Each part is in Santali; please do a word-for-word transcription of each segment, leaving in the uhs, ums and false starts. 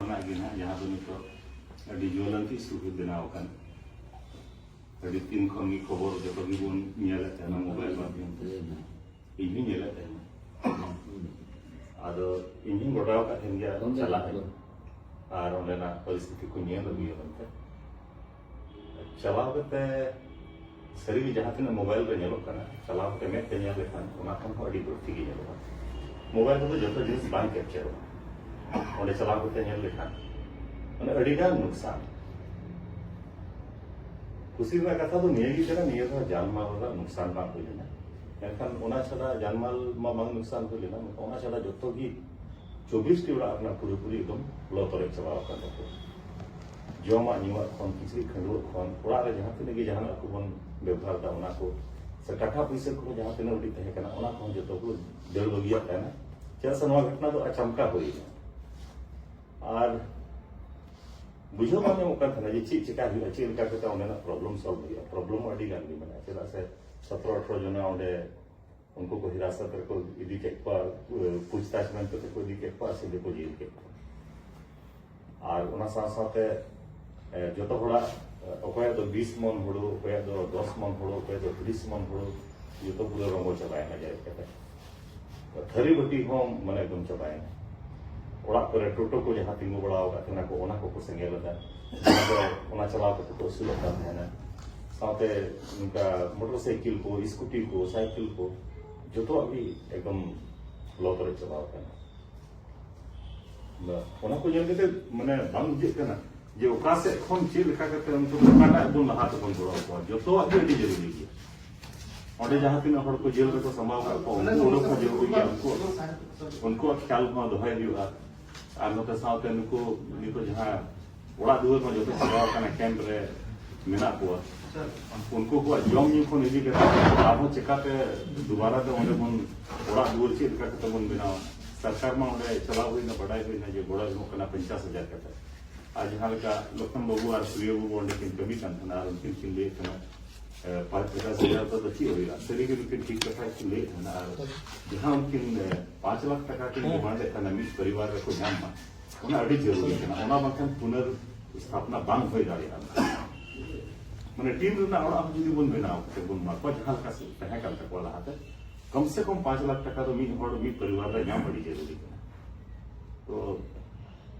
ᱚᱱᱟ ᱜᱮ ᱱᱟᱦᱟᱜ ᱡᱟᱦᱟᱸ ᱫᱚ ᱱᱤᱛᱚᱜ ᱟᱹᱰᱤ ᱡᱩᱣᱟᱹᱞᱟᱱ ᱤᱥᱩ ᱜᱮ ᱵᱮᱱᱟᱣ ᱟᱠᱟᱱ᱾ ᱟᱹᱰᱤ ᱫᱤᱱ ᱠᱷᱚᱱ ᱜᱮ ᱠᱷᱚᱵᱚᱨ ᱡᱚᱛᱚ ᱜᱮᱵᱚᱱ ᱧᱮᱞᱮᱫ ᱛᱟᱦᱮᱱᱟ ᱢᱳᱵᱟᱭᱤᱞ ᱢᱟᱫᱽᱫᱷᱚᱢ ᱛᱮ᱾ ᱤᱧ ᱦᱚᱸᱧ ᱧᱮᱞᱮᱫ ᱛᱟᱦᱮᱱᱟ᱾ ᱟᱫᱚ ᱤᱧ ᱦᱚᱸᱧ ᱜᱚᱴᱟ ᱟᱠᱟᱫ ᱛᱟᱦᱮᱱ ᱜᱮᱭᱟ ᱪᱟᱞᱟᱜ ᱟᱹᱧ᱾ ᱟᱨ ᱚᱸᱰᱮᱱᱟᱜ ᱯᱚᱨᱤᱥᱛᱷᱤᱛᱤ ᱠᱚ ᱧᱮᱞ ᱟᱹᱜᱩᱭᱟ ᱢᱮᱱᱛᱮ᱾ ᱪᱟᱞᱟᱣ ᱠᱟᱛᱮ ᱥᱟᱹᱨᱤᱜᱮ ᱡᱟᱦᱟᱸ ᱛᱤᱱᱟᱹᱜ ᱢᱳᱵᱟᱭᱤᱞ ᱨᱮ ᱧᱮᱞᱚᱜ ᱠᱟᱱᱟ, ᱪᱟᱞᱟᱣ ᱠᱟᱛᱮ ᱢᱮᱫ ᱛᱮ ᱧᱮᱞ ᱞᱮᱠᱷᱟᱱ ᱚᱱᱟ ᱠᱷᱚᱱ ᱦᱚᱸ ᱟᱹᱰᱤ ᱵᱟᱹᱲᱛᱤ ᱜᱮ ᱧᱮᱞᱚᱜᱼᱟ᱾ ᱢᱳᱵᱟᱭᱤᱞ ᱨᱮᱫᱚ ᱡᱚᱛᱚ ᱡᱤᱱᱤᱥ ᱵᱟᱝ ᱠᱮᱯᱪᱟᱨᱚᱜᱼᱟ᱾ ᱚᱸᱰᱮ ᱪᱟᱞᱟᱣ ᱠᱟᱛᱮ ᱧᱮᱞ ᱞᱮᱠᱷᱟᱱ ᱢᱟᱱᱮ ᱟᱹᱰᱤᱜᱟᱱ ᱱᱩᱠᱥᱟᱱ᱾ ᱠᱩᱥᱤ ᱨᱮᱱᱟᱜ ᱠᱟᱛᱷᱟ ᱫᱚ ᱱᱤᱭᱟᱹ ᱜᱮ ᱠᱟᱱᱟ, ᱱᱤᱭᱟᱹ ᱫᱷᱟᱣ ᱡᱟᱱᱢᱟᱞ ᱨᱮᱱᱟᱜ ᱱᱩᱠᱥᱟᱱ ᱵᱟᱝ ᱦᱩᱭ ᱞᱮᱱᱟ᱾ ᱢᱮᱱᱠᱷᱟᱱ ᱚᱱᱟ ᱪᱷᱟᱰᱟ ᱡᱟᱱᱢᱟᱞ ᱢᱟ ᱵᱟᱝ ᱱᱩᱠᱥᱟᱱ ᱦᱩᱭ ᱞᱮᱱᱟ, ᱚᱱᱟ ᱪᱷᱟᱰᱟ ᱡᱚᱛᱚ ᱜᱮ ᱪᱚᱵᱵᱤᱥ ᱴᱤ ᱚᱲᱟᱜ ᱨᱮᱱᱟᱜ ᱯᱩᱨᱟᱹᱯᱩᱨᱤ ᱮᱠᱫᱚᱢ ᱞᱚ ᱛᱚᱨᱚᱡ ᱪᱟᱵᱟ ᱟᱠᱟᱱ ᱛᱟᱠᱚᱣᱟ᱾ ᱡᱚᱢᱟᱜ ᱧᱩᱣᱟᱜ ᱠᱷᱚᱱ, ᱠᱤᱪᱨᱤᱡ ᱠᱷᱟᱹᱰᱩᱣᱟᱹᱜ ᱠᱷᱚᱱ, ᱚᱲᱟᱜ ᱨᱮ ᱡᱟᱦᱟᱸ ᱛᱤᱱᱟᱹᱜ ᱜᱮ ᱡᱟᱦᱟᱱᱟᱜ ᱠᱚᱵᱚᱱ ᱵᱮᱵᱚᱦᱟᱨ ᱮᱫᱟ ᱚᱱᱟ ᱠᱚ, ᱥᱮ ᱴᱟᱠᱟ ᱯᱩᱭᱥᱟᱹ ᱠᱚᱦᱚᱸ ᱡᱟᱦᱟᱸ ᱛᱤᱱᱟᱹᱜ ᱩᱰᱤᱡ ᱛᱟᱦᱮᱸ ᱠᱟᱱᱟ ᱚᱱᱟ ᱠᱚᱦᱚᱸ ᱡᱚᱛᱚ ᱠᱚ ᱫᱟᱹᱲ ᱵᱟᱹᱜᱤᱭᱟᱜ ᱛᱟᱦᱮᱱᱟ᱾ ᱪᱮᱫᱟᱜ ᱥᱮ ᱱᱚᱣᱟ ᱜᱷᱚᱴᱚᱱᱟ ᱫᱚ ᱟᱪᱟᱢᱠᱟ ᱦᱩᱭ ᱮᱱᱟ᱾ ᱟᱨ ᱵᱩᱡᱷᱟᱹᱣ ᱵᱟᱝ ᱧᱟᱢᱚᱜ ᱠᱟᱱ ᱛᱟᱦᱮᱱᱟ ᱡᱮ ᱪᱮᱫ ᱪᱮᱠᱟ ᱦᱩᱭᱩᱜᱼᱟ, ᱪᱮᱫ ᱞᱮᱠᱟ ᱠᱟᱛᱮ ᱚᱸᱰᱮᱱᱟᱜ ᱯᱨᱚᱵᱞᱮᱢ ᱥᱚᱞᱵᱷ ᱦᱩᱭᱩᱜᱼᱟ᱾ ᱯᱨᱚᱵᱞᱮᱢ ᱟᱹᱰᱤ ᱜᱟᱱ ᱜᱮ ᱢᱮᱱᱟᱜᱼᱟ, ᱪᱮᱫᱟᱜ ᱥᱮ ᱥᱚᱛᱨᱚ ᱟᱴᱷᱨᱚ ᱡᱚᱱᱟ ᱚᱸᱰᱮ ᱩᱱᱠᱩ ᱠᱚ ᱦᱤᱨᱟᱥᱟᱛ ᱨᱮᱠᱚ ᱤᱫᱤ ᱠᱮᱫ ᱠᱚᱣᱟ, ᱯᱩᱪᱷᱛᱟᱪᱷ ᱢᱮᱱ ᱠᱟᱛᱮ ᱠᱚ ᱤᱫᱤ ᱠᱮᱫ ᱠᱚᱣᱟ, ᱥᱤᱫᱷᱟᱹ ᱠᱚ ᱡᱮᱞ ᱠᱮᱫ ᱠᱚᱣᱟ᱾ ᱟᱨ ᱚᱱᱟ ᱥᱟᱶ ᱥᱟᱶᱛᱮ, ᱮ, ᱡᱚᱛᱚ ᱦᱚᱲᱟᱜ, ᱮ, ᱚᱠᱚᱭᱟᱜ ᱫᱚ ᱵᱤᱥ ᱢᱚᱱ ᱦᱩᱲᱩ, ᱚᱠᱚᱭᱟᱜ ᱫᱚ ᱫᱚᱥ ᱢᱚᱱ ᱦᱩᱲᱩ, ᱚᱠᱚᱭᱟᱜ ᱫᱚ ᱛᱤᱨᱤᱥ ᱢᱚᱱ ᱦᱩᱲᱩ, ᱡᱚᱛᱚ ᱯᱩᱨᱟᱹ ᱨᱚᱸᱜᱚ ᱪᱟᱵᱟᱭᱮᱱᱟ ᱡᱮᱨᱮᱫ ᱠᱟᱛᱮ᱾ ᱛᱷᱟᱹᱨᱤ ᱵᱟᱹᱴᱤ ᱦᱚᱸ ᱢᱟᱱᱮ ᱮᱠᱫᱚᱢ ᱪᱟᱵᱟᱭᱮᱱᱟ᱾ ᱚᱲᱟᱜ ᱠᱚᱨᱮ ᱴᱳᱴᱳ ᱠᱚ ᱡᱟᱦᱟᱸ ᱛᱤᱸᱜᱩ ᱵᱟᱲᱟ ᱟᱠᱟᱫ ᱛᱟᱦᱮᱱᱟ ᱠᱚ, ᱚᱱᱟ ᱠᱚᱠᱚ ᱥᱮᱸᱜᱮᱞ ᱟᱫᱟ᱾ ᱚᱱᱟ ᱫᱚ, ᱚᱱᱟ ᱪᱟᱞᱟᱣ ᱠᱟᱛᱮ ᱠᱚ ᱟᱹᱥᱩᱞᱚᱜ ᱠᱟᱱ ᱛᱟᱦᱮᱱᱟ᱾ ᱥᱟᱶᱛᱮ ᱱᱚᱝᱠᱟ ᱢᱚᱴᱚᱨ ᱥᱟᱭᱠᱮᱞ ᱠᱚ, ᱥᱠᱩᱴᱤ ᱠᱚ, ᱥᱟᱭᱠᱮᱞ ᱠᱚ, ᱡᱚᱛᱚᱣᱟᱜ ᱜᱮ ᱮᱠᱫᱚᱢ ᱞᱚ ᱛᱚᱨᱚᱡ ᱪᱟᱵᱟ ᱟᱠᱟᱱᱟ᱾ ᱚᱱᱟ ᱠᱚ ᱧᱮᱞ ᱠᱟᱛᱮ ᱢᱟᱱᱮ ᱵᱟᱝ ᱵᱩᱡᱷᱟᱹᱜ ᱠᱟᱱᱟ ᱡᱮ ᱚᱠᱟ ᱥᱮᱫ ᱠᱷᱚᱱ ᱪᱮᱫ ᱞᱮᱠᱟ ᱠᱟᱛᱮ ᱩᱱᱠᱩ ᱫᱚ ᱚᱠᱟᱴᱟᱜ ᱵᱚᱱ ᱞᱟᱦᱟ ᱛᱮᱵᱚᱱ ᱜᱚᱲᱚ ᱟᱠᱚᱣᱟ᱾ ᱡᱚᱛᱚᱣᱟᱜ ᱜᱮ ᱟᱹᱰᱤ ᱡᱟᱹᱨᱩᱨᱤ ᱜᱮᱭᱟ᱾ ᱚᱸᱰᱮ ᱡᱟᱦᱟᱸ ᱛᱤᱱᱟᱹᱜ ᱦᱚᱲ ᱠᱚ ᱡᱮᱞ ᱨᱮᱠᱚ ᱥᱟᱢᱵᱟᱣ ᱠᱟᱜ ᱠᱚᱣᱟ, ᱩᱱᱠᱩ ᱚᱰᱚᱠ ᱦᱚᱸ ᱡᱟᱹᱨᱩᱨᱤ ᱜᱮᱭᱟ᱾ ᱩᱱᱠᱩ, ᱩᱱᱠᱩᱣᱟᱜ ᱠᱷᱮᱭᱟᱞ ᱦᱚᱸ ᱫᱚᱦᱚᱭ ᱦᱩᱭᱩᱜᱼᱟ᱾ ᱟᱨ ᱱᱚᱛᱮ ᱥᱟᱶᱛᱮ ᱱᱩᱠᱩ ᱱᱤᱛᱚᱜ ᱡᱟᱦᱟᱸ ᱚᱲᱟᱜ ᱫᱩᱣᱟᱹᱨ ᱢᱟ ᱡᱚᱛᱚ ᱪᱟᱵᱟᱣ ᱟᱠᱟᱱᱟ, ᱠᱮᱢᱯ ᱨᱮ ᱢᱮᱱᱟᱜ ᱠᱚᱣᱟ, ᱩᱱᱠᱩ ᱠᱚᱣᱟᱜ ᱡᱚᱢ ᱧᱩ ᱠᱷᱚᱱ ᱤᱫᱤ ᱠᱟᱛᱮ ᱟᱨᱦᱚᱸ ᱪᱮᱠᱟᱛᱮ ᱫᱩᱵᱟᱨᱟ ᱛᱮ ᱚᱸᱰᱮ ᱵᱚᱱ ᱚᱲᱟᱜ ᱫᱩᱣᱟᱹᱨ ᱪᱮᱫ ᱞᱮᱠᱟ ᱠᱟᱛᱮ ᱵᱚᱱ ᱵᱮᱱᱟᱣᱟ᱾ ᱥᱚᱨᱠᱟᱨ ᱢᱟ ᱚᱸᱰᱮ ᱪᱟᱞᱟᱣ ᱦᱩᱭᱱᱟ, ᱵᱟᱰᱟᱭ ᱦᱩᱭᱱᱟ ᱡᱮ ᱜᱚᱲᱚ ᱮᱢᱚᱜ ᱠᱟᱱᱟ ᱯᱚᱧᱪᱟᱥ ᱦᱟᱡᱟᱨ ᱠᱟᱛᱮ᱾ ᱟᱨ ᱡᱟᱦᱟᱸ ᱞᱮᱠᱟ ᱞᱚᱠᱷᱚᱱ ᱵᱟᱹᱵᱩ ᱟᱨ ᱥᱩᱨᱭᱚ ᱵᱟᱹᱵᱩ ᱚᱸᱰᱮ ᱠᱤᱱ ᱠᱟᱹᱢᱤ ᱠᱟᱱ ᱛᱟᱦᱮᱱᱟ ᱟᱨ ᱩᱱᱠᱤᱱ ᱠᱤᱱ ᱞᱟᱹᱭᱮᱫ ᱛᱟᱦᱮᱱᱟ, ᱮ, ᱯᱟᱸᱪ ᱯᱚᱧᱪᱟᱥ ᱦᱟᱡᱟᱨ ᱛᱮᱫᱚ ᱪᱮᱫ ᱦᱩᱭᱩᱜᱼᱟ? ᱥᱟᱹᱨᱤᱜᱮ ᱱᱩᱠᱤᱱ ᱴᱷᱤᱠ ᱠᱟᱛᱷᱟ ᱠᱤᱱ ᱞᱟᱹᱭᱮᱫ ᱛᱟᱦᱮᱱᱟ᱾ ᱟᱨ ᱡᱟᱦᱟᱸ ᱩᱱᱠᱤᱱ, ᱮ, ᱯᱟᱸᱪ ᱞᱟᱠᱷ ᱴᱟᱠᱟ ᱠᱤᱱ ᱦᱮᱸ᱾ ᱰᱤᱢᱟᱱᱰᱮᱫ ᱛᱟᱦᱮᱱᱟ ᱢᱤᱫ ᱯᱚᱨᱤᱵᱟᱨ ᱨᱮᱠᱚ ᱧᱟᱢ ᱢᱟ, ᱚᱱᱟ ᱟᱹᱰᱤ ᱡᱟᱹᱨᱩᱨᱤ ᱠᱟᱱᱟ᱾ ᱚᱱᱟ ᱵᱟᱝᱠᱷᱟᱱ ᱯᱩᱱᱚᱨ ᱥᱛᱷᱟᱯᱱᱟ ᱵᱟᱝ ᱦᱩᱭ ᱫᱟᱲᱮᱭᱟᱜᱼᱟ᱾ ᱢᱟᱱᱮ ᱴᱤᱱ ᱨᱮᱱᱟᱜ ᱚᱲᱟᱜ ᱦᱚᱸ ᱡᱩᱫᱤ ᱵᱚᱱ ᱵᱮᱱᱟᱣ ᱠᱟᱛᱮ ᱵᱚᱱ ᱮᱢᱟ ᱠᱚᱣᱟ, ᱡᱟᱦᱟᱸ ᱞᱮᱠᱟ ᱛᱟᱦᱮᱸ ᱠᱟᱱ ᱛᱟᱠᱚᱣᱟ ᱞᱟᱦᱟᱛᱮ, ᱠᱚᱢ ᱥᱮ ᱠᱚᱢ ᱯᱟᱸᱪ ᱞᱟᱠᱷ ᱴᱟᱠᱟ ᱫᱚ ᱢᱤᱫ ᱦᱚᱲ, ᱢᱤᱫ ᱯᱚᱨᱤᱵᱟᱨ ᱨᱮ ᱧᱟᱢ ᱟᱹᱰᱤ ᱡᱟᱹᱨᱩᱨᱤ ᱠᱟᱱᱟ᱾ ᱛᱚ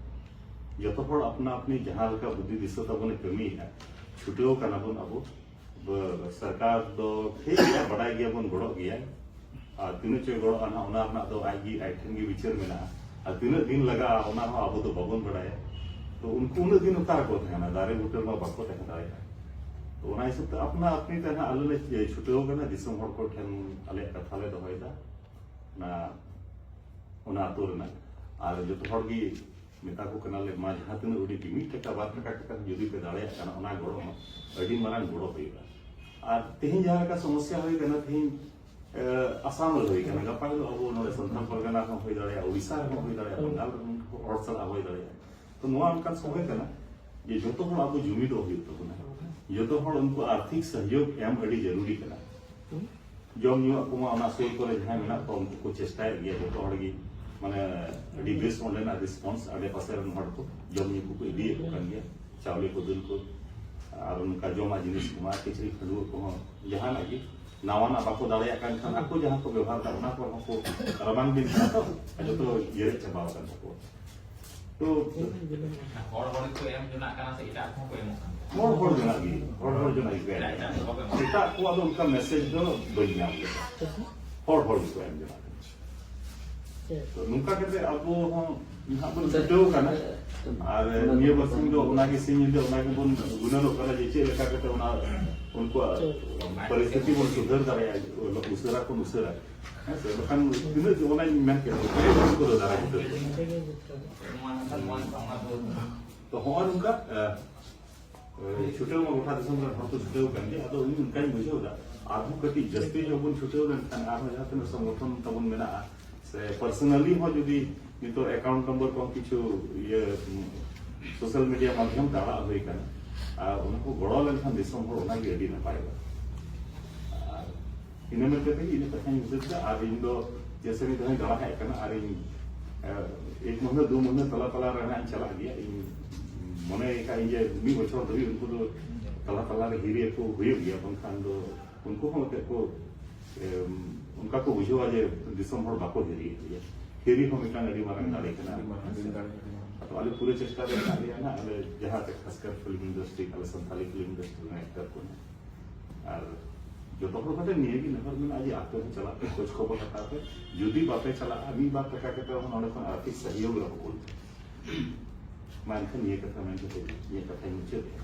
ᱡᱚᱛᱚ ᱦᱚᱲ ᱟᱯᱱᱟ ᱟᱯᱱᱤ ᱡᱟᱦᱟᱸ ᱞᱮᱠᱟ ᱵᱩᱫᱽᱫᱷᱤ ᱫᱤᱥᱟᱹ ᱛᱟᱵᱚᱱᱮ ᱠᱟᱹᱢᱤᱭᱮᱫᱼᱟ, ᱪᱷᱩᱴᱟᱹᱣ ᱠᱟᱱᱟ ᱵᱚᱱ ᱟᱵᱚ᱾ ᱵ-, ᱥᱚᱨᱠᱟᱨ ᱫᱚ ᱴᱷᱤᱠ ᱜᱮᱭᱟ, ᱵᱟᱰᱟᱭ ᱜᱮᱭᱟ ᱵᱚᱱ, ᱜᱚᱲᱚᱜ ᱜᱮᱭᱟᱭ᱾ ᱟᱨ ᱛᱤᱱᱟᱹᱜ ᱪᱚᱭ ᱜᱚᱲᱚᱜᱼᱟ ᱱᱟᱦᱟᱜ, ᱚᱱᱟ ᱨᱮᱱᱟᱜ ᱫᱚ ᱟᱡ ᱜᱮ, ᱟᱡ ᱴᱷᱮᱱ ᱜᱮ ᱵᱤᱪᱟᱹᱨ ᱢᱮᱱᱟᱜᱼᱟ᱾ ᱟᱨ ᱛᱤᱱᱟᱹᱜ ᱫᱤᱱ ᱞᱟᱜᱟᱜᱼᱟ, ᱚᱱᱟ ᱦᱚᱸ ᱟᱵᱚ ᱫᱚ ᱵᱟᱵᱚᱱ ᱵᱟᱰᱟᱭᱟ᱾ ᱛᱚ ᱩᱱᱠᱩ ᱩᱱᱟᱹᱜ ᱫᱤᱱ ᱚᱠᱟ ᱨᱮᱠᱚ ᱛᱟᱦᱮᱱᱟ? ᱫᱟᱨᱮ ᱵᱩᱴᱟᱹ ᱨᱮᱢᱟ ᱵᱟᱠᱚ ᱛᱟᱦᱮᱸ ᱫᱟᱲᱮᱭᱟᱜᱼᱟ᱾ ᱛᱚ ᱚᱱᱟ ᱦᱤᱥᱟᱹᱵ ᱛᱮ ᱟᱯᱱᱟ ᱟᱯᱱᱤ ᱛᱮ ᱱᱟᱦᱟᱜ ᱟᱞᱮ ᱞᱮ ᱪᱷᱩᱴᱟᱹᱣ ᱠᱟᱱᱟ, ᱫᱤᱥᱚᱢ ᱦᱚᱲ ᱠᱚ ᱴᱷᱮᱱ ᱟᱞᱮᱭᱟᱜ ᱠᱟᱛᱷᱟ ᱞᱮ ᱫᱚᱦᱚᱭᱮᱫᱟ᱾ ᱚᱱᱟ, ᱚᱱᱟ ᱟᱹᱛᱩ ᱨᱮᱱᱟᱜ᱾ ᱟᱨ ᱡᱚᱛᱚ ᱦᱚᱲ ᱜᱮ ᱢᱮᱛᱟ ᱠᱚ ᱠᱟᱱᱟᱞᱮ, ᱢᱟ ᱡᱟᱦᱟᱸ ᱛᱤᱱᱟᱹᱜ ᱩᱰᱤᱡ ᱜᱮ ᱢᱤᱫ ᱴᱟᱠᱟ ᱵᱟᱨ ᱴᱟᱠᱟ ᱠᱟᱛᱮ ᱡᱩᱫᱤ ᱯᱮ ᱫᱟᱲᱮᱭᱟᱜ ᱠᱟᱱᱟ, ᱚᱱᱟ ᱜᱚᱲᱚ ᱦᱚᱸ ᱟᱹᱰᱤ ᱢᱟᱨᱟᱝ ᱜᱚᱲᱚ ᱦᱩᱭᱩᱜᱼᱟ᱾ ᱟᱨ ᱛᱮᱦᱮᱧ ᱡᱟᱦᱟᱸ ᱞᱮᱠᱟ ᱥᱚᱢᱚᱥᱥᱟ ᱦᱩᱭ ᱠᱟᱱᱟ, ᱛᱮᱦᱮᱧ, ᱮ, ᱟᱥᱟᱢ ᱨᱮ ᱦᱩᱭ ᱠᱟᱱᱟ, ᱜᱟᱯᱟ ᱦᱤᱞᱳᱜ ᱟᱵᱚ ᱱᱚᱰᱮ ᱥᱟᱱᱛᱟᱲ ᱯᱟᱨᱜᱟᱱᱟ ᱨᱮᱦᱚᱸ ᱦᱩᱭ ᱫᱟᱲᱮᱭᱟᱜᱼᱟ, ᱳᱰᱤᱥᱟ ᱨᱮᱦᱚᱸ ᱦᱩᱭ ᱫᱟᱲᱮᱭᱟᱜᱼᱟ, ᱵᱟᱝᱜᱟᱞ ᱨᱮᱱ ᱦᱚᱲ ᱥᱟᱞᱟᱜ ᱦᱩᱭ ᱫᱟᱲᱮᱭᱟᱜᱼᱟ᱾ ᱛᱚ ᱱᱚᱣᱟ ᱚᱱᱠᱟᱱ ᱥᱚᱢᱚᱭ ᱠᱟᱱᱟ ᱡᱮ ᱡᱚᱛᱚ ᱦᱚᱲ ᱟᱵᱚ ᱡᱩᱢᱤᱫᱚᱜ ᱦᱩᱭᱩᱜ ᱛᱟᱵᱚᱱᱟ, ᱡᱚᱛᱚ ᱦᱚᱲ ᱩᱱᱠᱩ ᱟᱨᱛᱷᱤᱠ ᱥᱚᱦᱡᱳᱜᱽ ᱮᱢ ᱟᱹᱰᱤ ᱡᱟᱹᱨᱩᱨᱤ ᱠᱟᱱᱟ᱾ ᱡᱚᱢ ᱧᱩᱣᱟᱜ ᱠᱚᱢᱟ ᱚᱱᱟ ᱥᱩᱨ ᱠᱚᱨᱮ ᱡᱟᱦᱟᱸᱭ ᱢᱮᱱᱟᱜ ᱠᱚᱣᱟ, ᱩᱱᱠᱩ ᱠᱚ ᱪᱮᱥᱴᱟᱭᱮᱫ ᱜᱮᱭᱟ ᱡᱚᱛᱚ ᱦᱚᱲ ᱜᱮ, ᱢᱟᱱᱮ ᱟᱹᱰᱤ ᱵᱮᱥ ᱚᱸᱰᱮᱱᱟᱜ ᱨᱮᱥᱯᱚᱱᱥ, ᱟᱰᱮ ᱯᱟᱥᱮ ᱨᱮᱱ ᱦᱚᱲ ᱠᱚ ᱡᱚᱢ ᱧᱩ ᱠᱚᱠᱚ ᱤᱫᱤᱭᱮᱫ ᱠᱚ ᱠᱟᱱ ᱜᱮᱭᱟ, ᱪᱟᱣᱞᱮ ᱠᱚ, ᱫᱟᱹᱞ ᱠᱚ, ᱟᱨ ᱱᱚᱝᱠᱟ ᱡᱚᱢᱟᱜ ᱡᱤᱱᱤᱥ ᱠᱚᱢᱟ, ᱠᱤᱪᱨᱤᱡ ᱠᱷᱟᱹᱰᱩᱣᱟᱹᱜ ᱠᱚᱦᱚᱸ ᱡᱟᱦᱟᱱᱟᱜ ᱜᱮ ᱱᱟᱣᱟᱱᱟᱜ ᱵᱟᱠᱚ ᱫᱟᱲᱮᱭᱟᱜ ᱠᱟᱱ ᱠᱷᱟᱱ ᱟᱠᱚ ᱡᱟᱦᱟᱸ ᱠᱚ ᱵᱮᱵᱚᱦᱟᱨ ᱮᱫᱟ ᱚᱱᱟ ᱠᱚᱦᱚᱸ ᱠᱚ, ᱨᱟᱵᱟᱝ ᱫᱤᱱ ᱠᱟᱱᱟ ᱛᱚ, ᱡᱚᱛᱚ ᱡᱮᱨᱮᱫ ᱪᱟᱵᱟ ᱟᱠᱟᱱ ᱛᱟᱠᱚᱣᱟ᱾ ᱛᱚ ᱦᱚᱲ ᱦᱚᱲ ᱜᱮᱠᱚ ᱮᱢ ᱡᱚᱱᱟᱜ ᱠᱟᱱᱟ ᱥᱮ ᱮᱴᱟᱜ ᱠᱚᱦᱚᱸ ᱠᱚ ᱮᱢᱚᱜ ᱠᱟᱱᱟ? ᱦᱚᱲ ᱦᱚᱲ ᱡᱚᱱᱟᱜ ᱜᱮ, ᱦᱚᱲ ᱦᱚᱲ ᱡᱚᱱᱟᱜ ᱜᱮ᱾ ᱮᱴᱟᱜ ᱮᱴᱟᱜ ᱫᱚ ᱵᱟᱠᱚ ᱮᱢᱚᱜ ᱠᱟᱱᱟ᱾ ᱮᱴᱟᱜ ᱠᱚᱣᱟᱜ ᱫᱚ ᱚᱱᱠᱟ ᱢᱮᱥᱮᱡᱽ ᱫᱚ ᱵᱟᱹᱧ ᱧᱟᱢ ᱞᱮᱫᱟ᱾ ᱦᱚᱲ ᱦᱚᱲ ᱜᱮᱠᱚ ᱮᱢ ᱡᱚᱱᱟᱜ ᱠᱟᱱᱟ᱾ ᱛᱚ ᱱᱚᱝᱠᱟ ᱠᱟᱛᱮ ᱟᱵᱚ ᱦᱚᱸ ᱱᱟᱦᱟᱜ ᱵᱚᱱ ᱪᱷᱩᱴᱟᱹᱣ ᱠᱟᱱᱟ᱾ ᱟᱨ ᱱᱤᱭᱟᱹ ᱵᱟᱨᱥᱤᱧ ᱫᱚ ᱚᱱᱟᱜᱮ ᱥᱤᱧ ᱧᱤᱫᱟᱹ ᱚᱱᱟ ᱜᱮᱵᱚᱱ ᱜᱩᱱᱟᱹᱱᱚᱜ ᱠᱟᱱᱟ ᱡᱮ ᱪᱮᱫ ᱞᱮᱠᱟ ᱠᱟᱛᱮ ᱚᱱᱟ ᱩᱱᱠᱩᱣᱟᱜ ᱯᱚᱨᱤᱥᱛᱷᱤᱛᱤ ᱵᱚᱱ ᱥᱩᱫᱷᱟᱹᱨ ᱫᱟᱲᱮᱭᱟᱜᱼᱟ ᱩᱥᱟᱹᱨᱟ ᱠᱷᱚᱱ ᱩᱥᱟᱹᱨᱟ᱾ ᱦᱮᱸ ᱥᱮ? ᱵᱟᱠᱷᱟᱱ ᱛᱤᱱᱟᱹᱜ ᱡᱮ ᱚᱱᱟᱧ ᱢᱮᱱ ᱠᱮᱫ, ᱯᱩᱨᱟᱹ ᱫᱟᱨᱟ ᱜᱤᱫᱟᱹᱨ ᱠᱚ᱾ ᱛᱚ ᱦᱚᱸᱜᱼᱚ ᱱᱚᱝᱠᱟ, ᱮ, ᱮ, ᱪᱷᱩᱴᱟᱹᱣ ᱢᱟ ᱜᱚᱴᱟ ᱫᱤᱥᱚᱢ ᱨᱮᱱ ᱦᱚᱲ ᱠᱚ ᱪᱷᱩᱴᱟᱹᱣ ᱠᱟᱱ ᱜᱮ᱾ ᱟᱫᱚ ᱤᱧ ᱚᱱᱠᱟᱧ ᱵᱩᱡᱷᱟᱹᱣ ᱮᱫᱟ, ᱟᱨᱦᱚᱸ ᱠᱟᱹᱴᱤᱡ ᱡᱟᱹᱥᱛᱤ ᱧᱚᱜ ᱵᱚᱱ ᱪᱷᱩᱴᱟᱹᱣ ᱞᱮᱱᱠᱷᱟᱱ ᱟᱨᱦᱚᱸ ᱡᱟᱦᱟᱸ ᱛᱤᱱᱟᱹᱜ ᱥᱚᱝᱜᱚᱴᱷᱚᱱ ᱛᱟᱵᱚᱱ ᱢᱮᱱᱟᱜᱼᱟ, ᱥᱮ personally ᱦᱚᱸ ᱡᱩᱫᱤ ᱱᱤᱛᱚᱜ account number ᱠᱚ ᱠᱤᱪᱷᱩ ᱤᱭᱟᱹ social media ᱢᱟᱫᱽᱫᱷᱚᱢ ᱛᱮ ᱟᱲᱟᱜ ᱦᱩᱭ ᱠᱟᱱᱟ, ᱟᱨ ᱚᱱᱟ ᱠᱚ ᱜᱚᱲᱚ ᱞᱮᱱᱠᱷᱟᱱ ᱫᱤᱥᱚᱢ ᱦᱚᱲ ᱚᱱᱟᱜᱮ ᱟᱹᱰᱤ ᱱᱟᱯᱟᱭᱚᱜᱼᱟ᱾ ᱟᱨ ᱤᱱᱟᱹ ᱢᱮᱱ ᱠᱟᱛᱮ ᱜᱮ ᱤᱧᱟᱹᱜ ᱠᱟᱛᱷᱟᱧ ᱢᱩᱪᱟᱹᱫ ᱮᱫᱟ᱾ ᱟᱨ ᱤᱧ ᱫᱚ ᱡᱮᱭᱥᱮ ᱢᱤᱫ ᱫᱷᱟᱣ ᱤᱧ ᱫᱟᱬᱟ ᱦᱮᱡ ᱟᱠᱟᱱᱟ, ᱟᱨ ᱤᱧ ᱮᱠ ᱢᱟᱹᱦᱱᱟᱹ ᱫᱩ ᱢᱟᱹᱦᱱᱟᱹ ᱛᱟᱞᱟ ᱛᱟᱞᱟ ᱨᱮ ᱦᱟᱸᱜ ᱤᱧ ᱪᱟᱞᱟᱜ ᱜᱮᱭᱟ᱾ ᱤᱧ ᱢᱚᱱᱮ ᱟᱠᱟᱫ ᱤᱧ ᱡᱮ ᱢᱤᱫ ᱵᱚᱪᱷᱚᱨ ᱫᱷᱟᱹᱵᱤᱡ ᱩᱱᱠᱩ ᱫᱚ ᱛᱟᱞᱟ ᱛᱟᱞᱟ ᱨᱮ ᱦᱤᱨᱤ ᱟᱠᱚ ᱦᱩᱭᱩᱜ ᱜᱮᱭᱟ, ᱵᱟᱝᱠᱷᱟᱱ ᱫᱚ ᱩᱱᱠᱩ ᱦᱚᱸ ᱮᱱᱛᱮᱫ ᱠᱚ ᱮᱢ, ᱚᱱᱠᱟ ᱠᱚ ᱵᱩᱡᱷᱟᱹᱣᱟ ᱡᱮ ᱫᱤᱥᱚᱢ ᱦᱚᱲ ᱵᱟᱠᱚ ᱦᱤᱨᱤᱭᱮᱫ ᱞᱮᱭᱟ᱾ ᱦᱤᱨᱤ ᱦᱚᱸ ᱢᱤᱫᱴᱟᱝ ᱟᱹᱰᱤ ᱢᱟᱨᱟᱝ ᱫᱟᱲᱮ ᱠᱟᱱᱟ᱾ ᱟᱹᱰᱤ ᱢᱟᱨᱟᱝ ᱫᱟᱲᱮ ᱠᱟᱱᱟ᱾ ᱟᱫᱚ ᱟᱞᱮ ᱯᱩᱨᱟᱹ ᱪᱮᱥᱴᱟ ᱨᱮ ᱢᱮᱱᱟᱜ ᱞᱮᱭᱟ ᱱᱟᱜ, ᱟᱞᱮ ᱡᱟᱦᱟᱸ ᱛᱮ ᱠᱷᱟᱥᱠᱟᱨ ᱯᱷᱤᱞᱢ ᱤᱱᱰᱟᱥᱴᱨᱤ, ᱟᱞᱮ ᱥᱟᱱᱛᱟᱞᱤ ᱯᱷᱤᱞᱢ ᱤᱱᱰᱟᱥᱴᱨᱤ ᱨᱮᱱ ᱮᱠᱴᱟᱨ ᱠᱚ ᱱᱟᱜ᱾ ᱟᱨ ᱡᱚᱛᱚ ᱦᱚᱲ ᱠᱟᱛᱮ ᱱᱤᱭᱟᱹ ᱜᱮ ᱱᱮᱦᱚᱨ ᱢᱮᱱᱟᱜᱼᱟ ᱡᱮ ᱟᱯᱮ ᱦᱚᱸ ᱪᱟᱞᱟᱜ ᱯᱮ, ᱠᱷᱳᱡᱽ ᱠᱷᱚᱵᱚᱨ ᱦᱟᱛᱟᱣ ᱯᱮ᱾ ᱡᱩᱫᱤ ᱵᱟᱯᱮ ᱪᱟᱞᱟᱜᱼᱟ, ᱢᱤᱫ ᱵᱟᱨ ᱴᱟᱠᱟ ᱠᱟᱛᱮ ᱦᱚᱸ ᱱᱚᱰᱮ ᱠᱷᱚᱱ ᱟᱨᱛᱷᱤᱠ ᱥᱚᱦᱭᱳᱜᱽ ᱨᱮᱦᱚᱸ ᱠᱩᱞ ᱯᱮ᱾ ᱢᱟ ᱮᱱᱠᱷᱟᱱ ᱱᱤᱭᱟᱹ ᱠᱟᱛᱷᱟ ᱢᱮᱱ ᱠᱟᱛᱮ ᱤᱧᱟᱹᱜ ᱠᱟᱛᱷᱟᱧ ᱢᱩᱪᱟᱹᱫᱮᱜᱼᱟ᱾